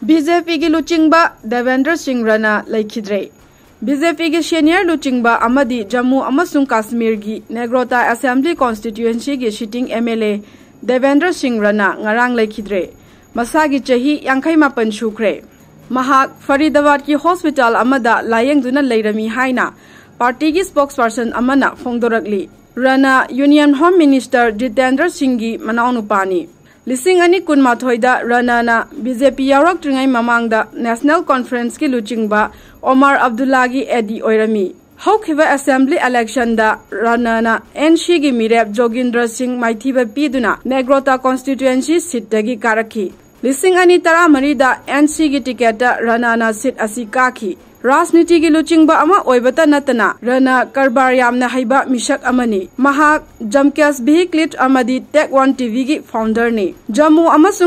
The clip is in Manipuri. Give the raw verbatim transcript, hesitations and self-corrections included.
ꯕꯤ ꯖꯦ ꯄꯤꯒꯤ ꯂꯨꯆꯤꯡꯕ ꯗꯦꯕꯦꯟꯗ꯭ꯔ ꯁꯤꯡ ꯔꯅꯥ ꯂꯩꯈꯤꯗ꯭ꯔꯦ꯫ ꯕꯤ ꯖꯦ ꯄꯤꯒꯤ ꯁꯦꯅꯤꯌꯔ ꯂꯨꯆꯤꯡꯕ ꯑꯃꯗꯤ ꯖꯝꯃꯨ ꯑꯃꯁꯨꯡ ꯀꯥꯁꯃꯤꯔꯒꯤ ꯅꯦꯒ꯭ꯔꯣꯇꯥ ꯑꯦꯁꯦꯝꯕ꯭ꯂꯤ ꯀꯣꯟꯁꯇꯤꯇ꯭ꯌꯨꯑꯦꯟꯁꯤꯒꯤ sitting M L A Devender Singh Rana ꯉꯔꯥꯡ ꯂꯩꯈꯤꯗ꯭ꯔꯦ꯫ ꯃꯁꯥꯒꯤ ꯆꯍꯤ ꯌꯥꯡꯈꯩ ꯃꯥꯄꯟ ꯁꯨꯈ꯭ꯔꯦ꯫ ꯃꯍꯥꯛ ꯐꯔꯤꯗꯥꯕꯥꯗꯀꯤ ꯍꯣꯁꯄꯤꯇꯥꯜ ꯑꯃꯗ ꯂꯥꯌꯦꯡꯗꯨꯅ ꯂꯩꯔꯝꯃꯤ ꯍꯥꯏꯅ ꯄꯥꯔꯇꯤꯒꯤ ꯁ꯭ꯄꯣꯛꯁꯄꯔꯁꯟ ꯑꯃꯅ ꯐꯣꯡꯗꯣꯔꯛꯂꯤ꯫ ꯔꯅꯥ ꯌꯨꯅꯤꯌꯟ ꯍꯣꯝ ꯃꯤꯅꯤꯁꯇꯔ ꯖꯤꯇꯦꯟꯗ꯭ꯔ ꯁꯤꯡꯒꯤ ꯃꯅꯥꯎꯅꯨꯄꯥꯅꯤ꯫ ꯂꯤꯁꯤꯡ ꯑꯅꯤ ꯀꯨꯟꯃꯥꯊꯣꯏꯗ ꯔꯅꯥꯅ ꯕꯤ ꯖꯦ ꯄꯤ ꯌꯥꯎꯔꯛꯇ꯭ꯔꯤꯉꯩ ꯃꯃꯥꯡꯗ ꯅꯦꯁꯅꯦꯜ ꯀꯣꯟꯐ꯭ꯔꯦꯟꯁꯀꯤ ꯂꯨꯆꯤꯡꯕ ꯑꯣꯃꯥꯔ ꯑꯕꯗꯨꯜꯂꯥꯒꯤ ꯑꯦꯗꯤ ꯑꯣꯏꯔꯝꯃꯤ꯫ ꯍꯧꯈꯤꯕ ꯑꯦꯁꯦꯝꯕ꯭ꯂꯤ ꯏꯂꯦꯛꯁꯟꯗ ꯔꯅꯥꯅ ꯑꯦꯟ ꯁꯤꯒꯤ ꯃꯤꯔꯦꯞ ꯖꯣꯒꯤꯟꯗ꯭ꯔ ꯁꯤꯡ ꯃꯥꯏꯊꯤꯕ ꯄꯤꯗꯨꯅ ꯅꯦꯒ꯭ꯔꯣꯇꯥ ꯀꯣꯟꯁꯇꯤꯇ꯭ꯌꯨꯑꯦꯟꯁꯤ ꯁꯤꯠꯇꯒꯤ ꯀꯥꯔꯛꯈꯤ꯫ ꯂꯤꯁꯤꯡ ꯑꯅꯤ ꯇꯔꯥꯃꯔꯤꯗ ꯑꯦꯟ ꯁꯤꯒꯤ ꯇꯤꯀꯦꯠꯇ ꯔꯅꯥꯅ ꯁꯤꯠ ꯑꯁꯤ ꯀꯥꯈꯤ꯫ ꯔꯥꯖꯅꯤꯇꯤꯒꯤ ꯂꯨꯆꯤꯡꯕ ꯑꯃ ꯑꯣꯏꯕꯇ ꯅꯠꯇꯅ ꯔꯅꯥ ꯀꯔꯕꯥꯔ ꯌꯥꯝꯅ ꯍꯩꯕ ꯃꯤꯁꯛ ꯑꯃꯅꯤ꯫ ꯃꯍꯥꯛ ꯖꯝꯀꯦꯁ ꯚꯤꯍꯤꯀ꯭ꯂꯤꯠ ꯑꯃꯗꯤ ꯇꯦꯛ ꯋꯥꯟ ꯇꯤ ꯚꯤꯒꯤ ꯐꯥꯎꯟꯗꯔꯅꯤ꯫ ꯖꯝꯃꯨ ꯑꯃꯁꯨꯡ